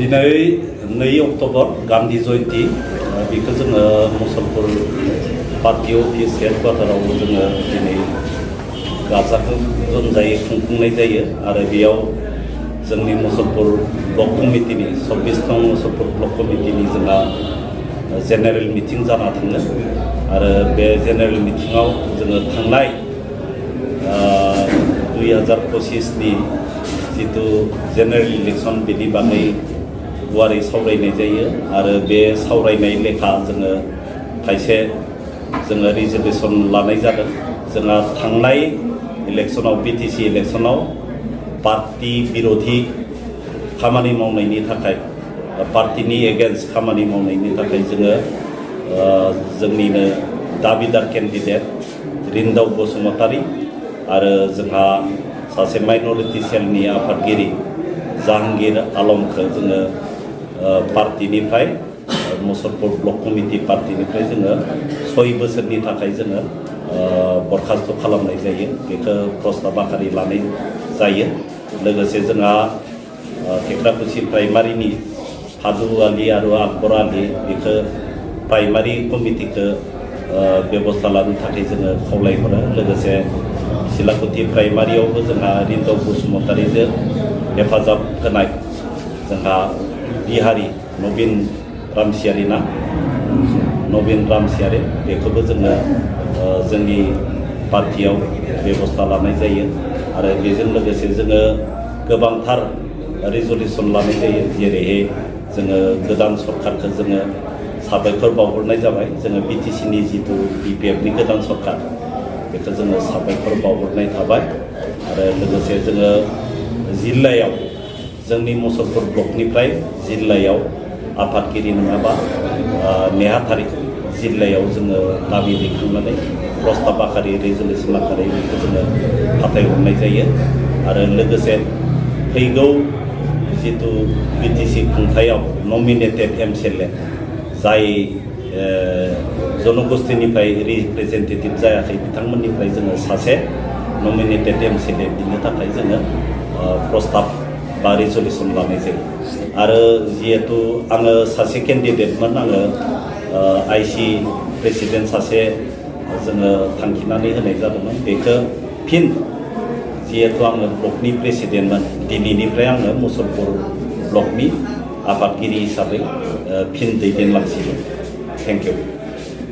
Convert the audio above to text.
दिनै 2 अक्ट'बर गान्धी जयन्ती बेखौ जोङो मुसलपुर पार्टी अफिस हेडक्वार्टाराव जोङो दिनै गाजा गोमजायै खुंफुंनाय जायो आरो बेयाव जोंनि मुसलपुर ब्लक कमिटिनि 24 नं मुसलपुर ब्लक कमिटिनि जोंहा जेनेरेल मिटिं जाना थाङो आरो बे जेनेरेल मिटिङाव जोङो थांनाय 2025 नि जितु जेनेरेल इलेक्शन बेनि बागै गुवारै सावरायनाय जायो आरो बे सावरायनाय लेखा जोङो खायसे जोङो रिजोल्यूशन लानाय जादों। जोंहा थांनाय इलेक्शनाव बीटीसी इलेक्शनाव पार्टी बिरोधी खामानि मावनायनि थाखाय पार्टीनि एगेन्स्ट खामानि मावनायनि थाखाय जोङो जोंनिनो दाबिदार केन्डिडेट रिन्दाव बसुमतारी आरो जोंहा सासे माइनरिटी सेलनि आफादगिरि जहांगीर आलमखौ जोङो पार्टीनिफ्राय मुसलपुर ब्लक कमिटि पार्टीनिफ्राय जोङो 6 बोसोरनि थाखाय जोङो बरखास्त खालामनाय जायो। बेखौ प्रस्ताब आखारि लानाय जायो। लोगोसे जोंहा टेक्राकुसि प्राइमारिनि हादु आली आरो आकबर आली बेखौ प्राइमारि कमिटिखौ बेबस्था लानो थाखाय जोङो खावलायहरो। लोगोसे सिलाकुति प्राइमारियावबो जोंहा रिन्दाव बसुमतारीजों हेफाजाब होनाय जोंहा बिहारी नवीन रामसियारि बेखौबो जोङो जोंनि पार्टियाव बेबस्था लानाय जायो आरो बेजों लोगोसे जोङो गोबांथार रिजल्यूशन लानाय जायो। जेरैहाय जोङो गोदान सरकारखौ जोङो साबायखर बावहरनाय जाबाय। जोङो बीटीसीनि जितु BPF नि गोदान सरकार बेखौ जोङो साबायखर बावहरनाय थाबाय आरो लोगोसे जोङो जिल्लायाव जोंनि मुसलपुर ब्लकनिफ्राय जिल्लायाव आफादगिरि नङाबा नेहाथारि जिल्लायाव जोङो दाबि दैखांनानै प्रस्ताब आखारि रिजल्यूशन आखारि बेखौ जोङो फाथायहरनाय जायो आरो लोगोसे फैगौ जितु बीटीसी खुंथायाव नमिनेटेड MCLA जाय जनगोष्ठीनिफ्राय रिप्रेजेन्टेटिभ जायाखै बिथांमोननिफ्राय जोङो सासे नमिनेटेड MCLA दिनो थाखाय जोङो प्रस्ताब बा रिजल्यूशन लानाय जायो आरो जिहेतु आङो सासे केन्डिडेटमोन आङो IC प्रेसिडेन्ट सासे जोङो थांखिनानै होनाय जादोंमोन। बेखौ फिन जिहेतु आङो ब्लकनि प्रेसिडेन्टमोन दिनैनिफ्राय आङो मुसलपुर ब्लकनि आफादगिरि हिसाबै फिन दैदेनलांसिगोन। Thank you.